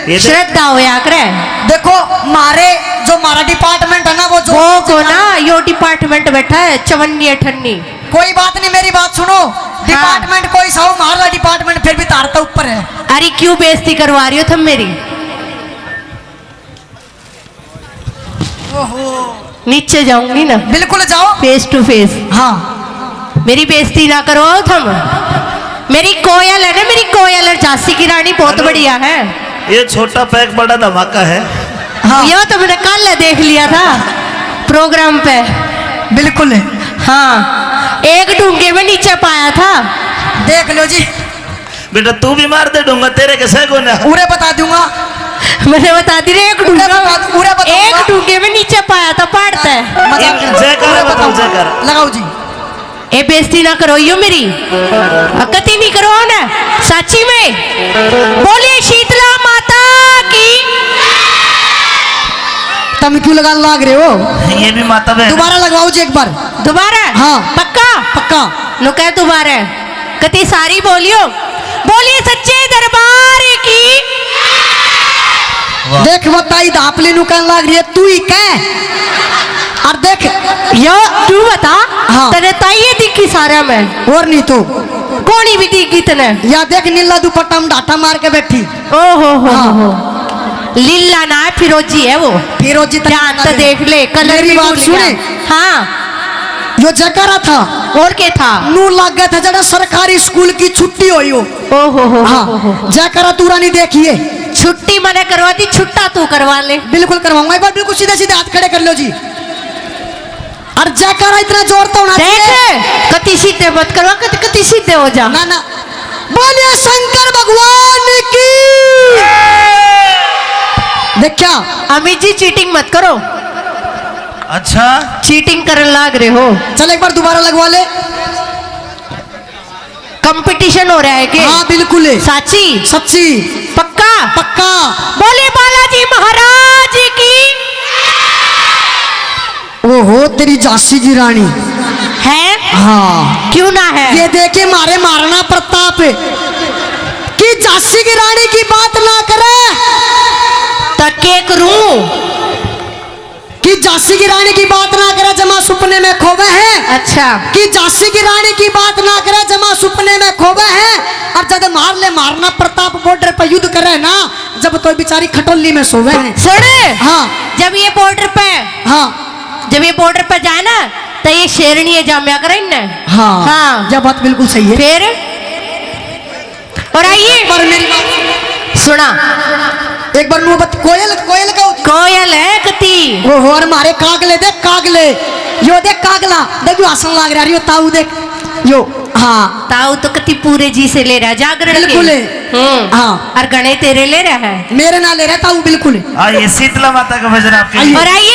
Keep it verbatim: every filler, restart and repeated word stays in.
ये तो श्रद्धा होया करे। देखो, मारे जो मारा डिपार्टमेंट है ना, वो जो वो को ना, यो डिपार्टमेंट बैठा है चवन्नी अठन्नी। कोई बात नहीं, मेरी बात सुनो। हाँ। डिपार्टमेंट कोई सा हो, मारा डिपार्टमेंट फिर भी तार तो ऊपर है। अरे, क्यों बेइज्जती करवा रही हो तुम मेरी? ओहो। नीचे जाऊंगी ना। बिल्कुल जाओ। Face to face। हाँ। मेरी बेइज्जती ना करो तुम। मेरी कोयल है ना, मेरी कोयल, और झांसी की रानी बहुत हेलो। बढ़िया है। ये छोटा पैक बड़ा धमाका है। हाँ। यो तो मैंने कल देख लिया था प्रोग्राम पे। बिल्कुल। हाँ, एक डूंगे में नीचे पाया था। देख लो जी। बेटा, तू भी मार दे डूंगा, तेरे के सह कोने। उरे बता दूंगा। मैंने बता दी रे, एक उरे डूंगा बता में, दू-, उरे बता एक दूंगा। डूंगे में नीचे पाया था, पहाड़ तै। मजाक एक कर। जयकारा उरे बताओ, बताऊंगा। जयकारा। लगाओ जी। ए, बेइज्जती ना करो यो मेरी, कती नहीं करो ना, साची में। बोलिए शीतला माता की। तुम क्यों लगाने लाग रहे हो? ये भी माता बहन। दोबारा लगवाओ जी एक बार। दोबारा? हाँ। पक्का? पक्का। नो कह दोबारा। कती सारी बोलियो, बोलिए सच्चे दरबार की। वाह। देख, वो ताई धापली नु कहने लाग रही है, तू ही कह। और देख, या तू बता, हाँ। तने ताई ये दिखी सारा में? और नहीं तो। कोनी भी दिखी तने? या देख, नीला दुपट्टा में डाटा मार के बैठी। ओ हो हो हाँ। हो हो। लीला ना है, फिरोजी है वो। फिरोजी तक ध्यान तो देख ले, कलर मेरी भी बात भूल सुने। गया। हाँ। यो जयकारा था। और के था? नू लागे था जड़ा सरकारी स्कूल की छुट्टी होई हो। ओ हो हो हाँ। हो हो। जयकारा तू रानी देखिए। छुट्टी मैंने करवा दी, छुट्टा तू करवा ले। बिल्कुल करवाऊंगा, एक बार बिल्कुल सीधे सीधे हाथ खड़े कर लो जी। और जयकारा इतना जोर तो होना देख, चाहिए। कति सीधे मत करवा, कति, कति सीधे हो जा। ना, ना। बोलिए शंकर भगवान की। देख क्या? अमित जी, चीटिंग मत करो। अच्छा। चीटिंग करने लाग रहे हो। चल, एक बार दोबारा लगवा ले। कंपटीशन हो रहा है के? हाँ, बिल्कुल। साची? सच्ची। पक्का? पक्का। बोले बालाजी महाराज की। ओहो, तेरी झांसी की रानी। है? हाँ। क्यों ना है? ये देखे मारे महाराणा प्रताप की झांसी की रानी की बात ना करे। तो के करूं? कि झांसी की रानी की बात ना करे, जमा सुपने में खोवे है। अच्छा। कि झांसी की रानी की बात ना करे, जमा सुपने में खोवे है। और जब मार ले महाराणा प्रताप बॉर्डर पे युद्ध करे ना, जब तो बेचारी खटोली में सोवे है। सुन। हाँ। जब ये बॉर्डर पे, हाँ। जब ये बॉर्डर पे जाए ना, तो ये शेरनी है जाम्या करे इनने। हाँ। हाँ। यह बात बिल्कुल सही है। फिर? और आइए। पर मेरी बात सुना। एक बार नौबत कोयल, कोयल का होती। कोयल है कती। ओहो, और मारे कागले देख, कागले। यो देख कागला, देख यो हंसन लाग रहा, यो ताऊ देख। यो, हाँ। ताऊ तो कती पूरे जी से ले रहा है, जागरण के। बिल्कुल है। हम्म। हाँ। और घणे तेरे ले रहा है। मेरे ना ले रहा ताऊ, बिल्कुल। हाँ, ये शीतला माता का भजन आपके लिए। और आइए।